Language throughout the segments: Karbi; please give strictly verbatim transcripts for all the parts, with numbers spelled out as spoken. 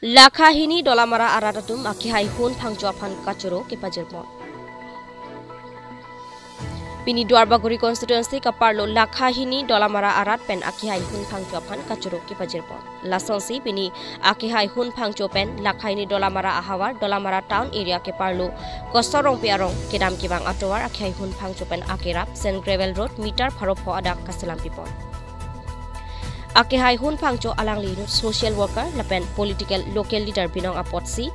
Lakha hini Dolamara arat atum akehai Hun Phangcho aphan kachoro kepajirpon. Pini Duarbagori constituency kaparlo Lakha hini Dolamara arat pen akehai Hun Phangcho aphan kachoro kepajirpon. Lasonsi pini akehai Hun Phangcho pen Lakha hini Dolamara ahavar Dolamara town area keparlo Kosor Rongpi arong kedam kevang atovar akehai Hun Phangcho pen akerap Sand Gravel Road meter pharo pho adak kaselam pipon. Akehai Hun Phangcho alangli social worker lapen political local leader binong apotsi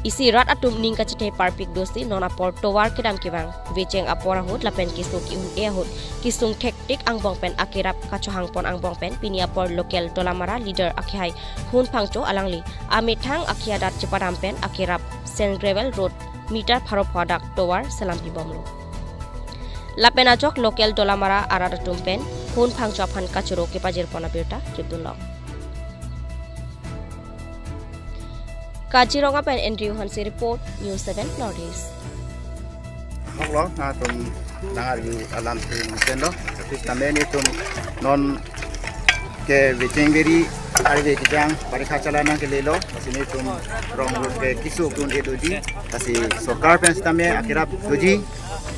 isi rat atum ning kachethe parpik dosi non apor tovar kedam kevang vecheng apor ahut lapen keso ki-un-e ahut kesung thektik angbong pen akerap kachohangpon angbong pen pini apor local Dolamara leader akehai Hun Phangcho alangli amethang akhi adat chepadam pen akerap Sand Gravel Road meter pharo pho adak tovar selam pibomlo. Lapen ajok local Dolamara arat atum pen Hun Phangcho aphan kachoro kepajirpon abirta kipdunlong. Kaziranga pen Andrew Hanse report, News seven North East. Ahok lo, nangtum nangarju alam si nangpinlo. Tapi tame nelitum non ke vecheng veri arve kejang barikha chala nangkelelo. Lasi nelitum rong road ke keso ki-un-e doji. Lasi sorkar pen sitame akerap doji.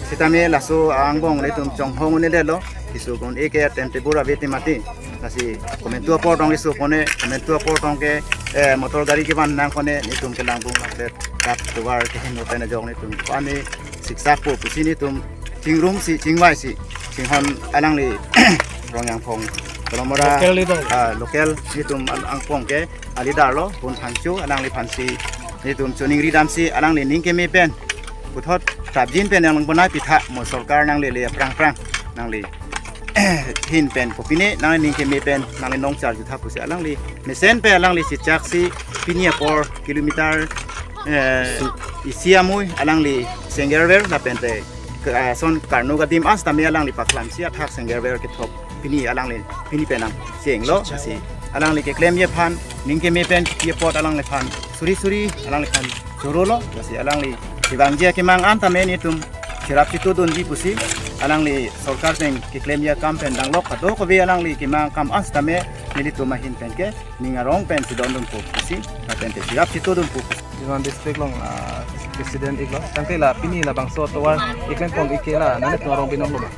Sitame laso angbong nelitum chonghong un-edetlo. Keso ki-un-e ke tem tebur ave te mati. Lasi komantu apor tong keso ki-un-e, komantu apor tong ke, eh, motor gari kevan nang ki-un-e, nelitum kelang bung lapen dak tovar keheno pen ajok nelitum ko-an ni siksak po pusi nelitum chingrumsi, chingvaisi, chinghon alangli Rongyangphong Dolamara, local leader. Ah, local nelitum al-, angbong ke a-leader lo, Hun Phangcho, alangliphansi nelitum choningri damsi alangli ning keme pen puthot prapjin pen nangbonai pitha, mo sorkar nanglele aphrang phrang nangli ahin pen kopine nangning keme pen nangli nong charju tha pusi alangli mesen pen alangli chichaksi pini apor kilometer, eh, isi amui alangli Sand Gravel lapen te ke-, ah, son karno gadim an sitame alangli paklamsi athak Sand Gravel kethok pini alangli pini pen nangchenglo. Lasi alangli keklemji aphan ning keme pen pi apot alangliphan suri suri alangliphan chorolo. Lasi alangli kevangji akemang an tame nelitum cherap chitudunji pusi alangli sorkar pen keklemji akam pen danglok kadokave alangli kemang akam an sitame nelitum ahin pen ke ning arong pensi dondun po pusi lapen te cherap chitudun po pusi. Jiwan district along, ah, president iklo. Tangte la pini labangso tovar keklempon ik ke la nanglitum arong binong lo ma?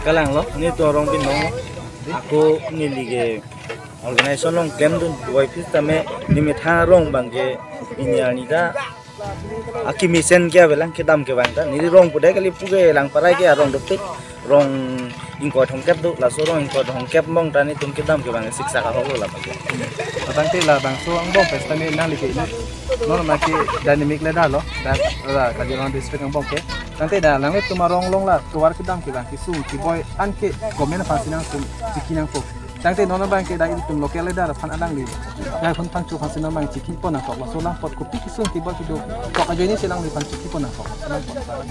Kalang lo, nelitum arong binong. Ako neli ke organization along klemdun, wai pis tame neli methang arong abang ke pini arni ta akimi sen ke avelang kedam kevang ta. Neli rong pu dei kali pu ke Langparai ke arong dopik, rong ingkoi thomkep do, laso rong ingkoi thomkep angbong ta nelitum kedam kevang siksak ahok lo la abang ke. Tangte labangso angbong pen sitame nangli ke non ma ke dynamic leader lo, dak la Kaziranga district angbong ke. Tangte dak nanglitum arong along la tovar kedam kevang kesung keboi an ke government aphansi nangtum chiki nangpo. Tangte non abang ke dak ilitum local leader aphan alangli, dak Hun Phangcho aphansi non abang chikipon nangkok, laso lang apot kopi kesung keboi kedo kok ajoine si alangliphan chikipon nangkok.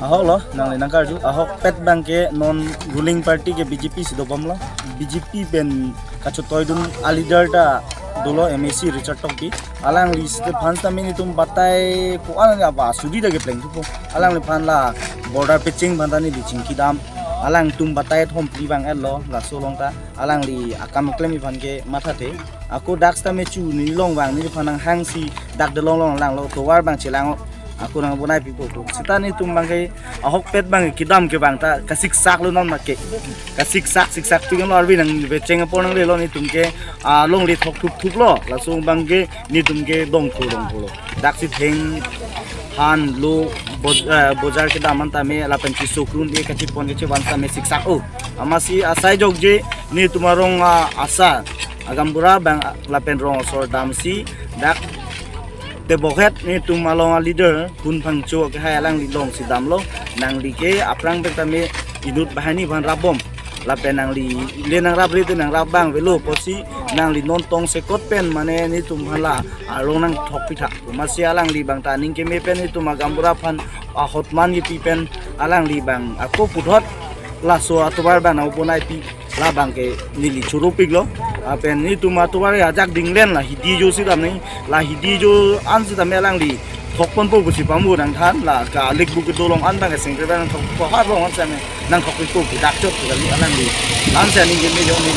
Ahok lo, nangli nangkarju. Ahokpet abang ke non ruling party ke B J P si dobomlo. B J P pen kachetoidun a-leader ta dolo, M A C Richard Tokbi. Alangli sitame aphan sitame nelitum batai ko-an ava suri ta kepleng thupo. Alangliphan la border pecheng aphan ta neli chingki dam. Alangtum batai thom phli abang etlo, laso along ta alangli akam klemji aphan ke mathathe. Ako dak sitame chu neli along abang neliphan nanghangsi dak dolong along langlo, tovar abang chelang ako nangbonai pipo ko. Sita nelitum abang ke ahokpet abang ke kedam kevang ta kasiksak lo non ma ke. Kasiksak siksak tu kan lo arve nang vecheng apor nanglelo nelitum ke, ah, longle thok thup thup lo. Laso abang ke nelitum ke dongthu dongthu lo. Daksi theng han lo boz-, eh, bojar kedam an tame lapen keso ki-un-e kachipon kachivan tame siksak o. Amatsi asai jokje nelitum arong, ah, asa a gaonbura abang, ah, lapen rong asor damsi dak tebokhet nelitum along a-leader Hun Phangcho akehai alangli alongsi damlo, nangli ke aphrang pen tame inut banghini aphan rapbom. Lapen nangli le nangrapre te nangrap abang avelo pusi nangli non tongsekot pen mane nelitum aphan la arong nangthok pitha. Amatsi alangli abang ta aning keme pen nelitum a gaonbura aphan ahokman kipi pen alangli abang ako puthot laso atovar abang nangbonai pi labang ke neli choro piklo. Lapen nelitum atovar ajak dinglen la hidi jo si dam nang, la hidi jo an sitame alangli thokponpo pusi pamo nangthan, la ka alik bu kedo along an abang ke singkre abang nangthokpo, ha rong an sitame nangthok pikpo pu dak chot pu kali alangli. Lan si aning keme jo ni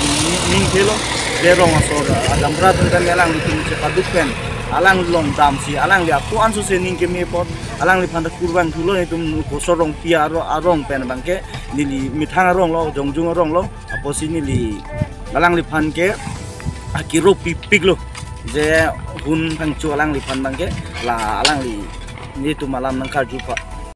ning thelo, le rong asor a gaonbura pen tame alanglitum chepaduk pen alang along damsi alangli ako anso se ning keme apot alangliphan ta kurvangthulo. Netum Kosor Rongpi aro arong pen abangke neli methang arong lo, jongjung arong lo. Apotsi neli alangliphan ke akiro pipiklo, je hun phangcho alangliphan abangke la alangli netum alam nangkarju pa-